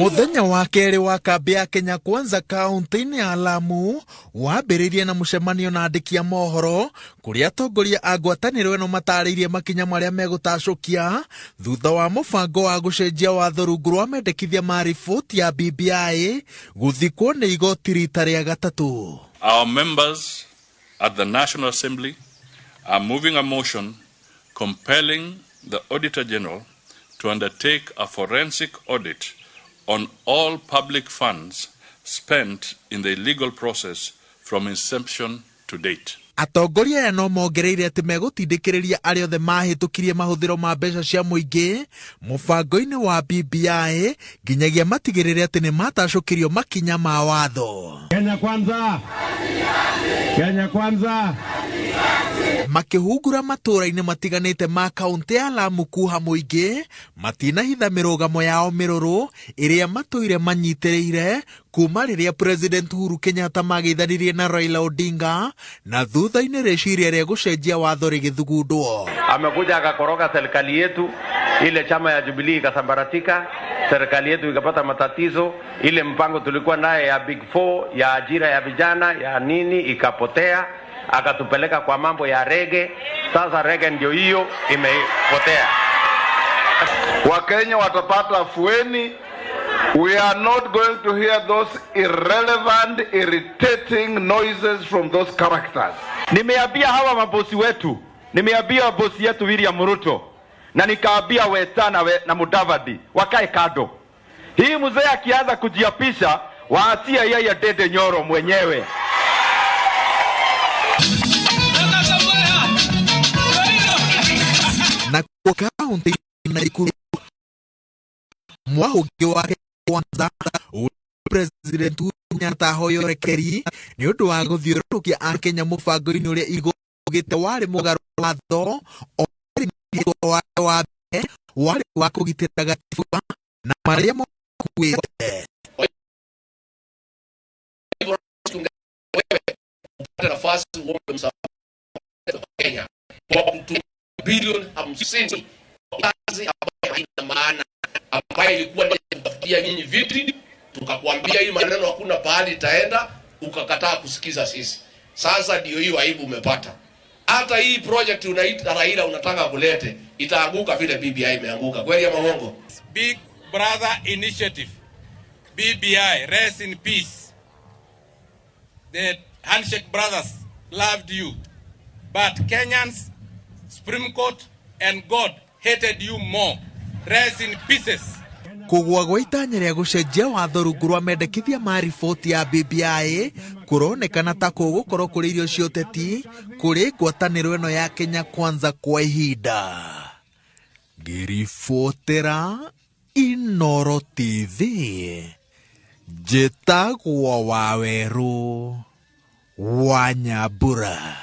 Mũthenya wa kerĩ wa kambĩ ya Kenya Kwanza kaunti-inĩ ya Lamu wambĩrĩirie na mũcemanio na andĩki a mohoro kũrĩa atongoria a ngwatanĩro ĩno matarĩirie makinya marĩa megũtacũkia thutha wa mũbango wa gũcenjia watho rungu rwa mendekithia ma riboti ya BBI gũthikwo nĩ igoti rita rĩa gatatũ. Our members at the National Assembly are moving a motion compelling the Auditor General to undertake a forensic audit on all public funds spent in the illegal process from inception to date. Atongoria aya no mongereire atĩ megũtindĩkĩrĩria arĩa othe mahĩtũkirie mahũthĩro ma mbeca cia mũingĩ mũbango-inĩ wa BBI nginyagia matigĩrĩre atĩ nĩ matacũkĩrio makinya ma watho. Kenya kwanza! Kenya kwanza! Makĩhungura matũũra-inĩ matiganĩte ma kaũntĩ ya Lamu kuha mũingĩ matinahitha mĩrũgamo yao mĩrũrũ ĩrĩa matũire manyitĩrĩire kuma rĩrĩa President Uhuru Kenyatta mageithanirie na Raila Odinga na thutha-inĩ rĩciria rĩa gũcenjia watho rĩgĩthugundwo. Amekuja akakoroga serikali yetu, ile chama ya Jubilee ikasambaratika, serikali yetu ikapata matatizo, ile mpango tulikuwa naye ya Big Four ya ajira ya vijana ya nini ikapotea, akatupeleka kwa mambo ya rege. Sasa rege ndio hiyo imepotea. Wakenya watapata afueni. We are not going to hear those irrelevant, irritating noises from those characters. Nimeambia hawa mabosi wetu, nimeambia bosi yetu William Ruto na nikaambia Weta na Mudavadi wakae kando. Hii mzee akianza kujiapisha, waachie yeye Ndindi Nyoro mwenyewe. Na kwa kaunti Nakuru mwahũngĩ wake kwanza President Uhuru Kenyatta ahoya ũrekeri nĩ ũndũ wa gũthiũrũrũkia akenya mũbango-inĩ ũrĩa igũgĩte warĩ mũgarũ watho o wake wa mbere warĩ wa kũgitĩra gatiba na marĩa makuĩte. Wewe upate nafasi uombe msamaha wa Kenya kwa kutumia bilioni 50 kazi ambayo haina maana, ambayo ilikuwa ni kutafutia nyinyi viti. Tukakwambia hii maneno hakuna pahali itaenda, ukakataa kusikiza sisi. Sasa ndio hiyo aibu umepata. Hata hii project unaita Raila unataka kulete itaanguka vile BBI imeanguka. Kweli ama uongo? Big Brother Initiative, BBI, rest in peace. The Handshake Brothers loved you, but Kenyans, Supreme Court, and God hated you more. Rest in pieces. Kũgũa gwa itanya rĩa gũcenjia watho rungu rwa mendekithia ma riboti ya BBI kũronekana ta kũgũkorwo kũrĩ irio cia ũteti kũrĩ ngwatanĩro ĩno ya Kenya Kwanza kwa ihinda. Ngĩribotera Inooro TV njĩtagwo Wawerũ wa Nyambura.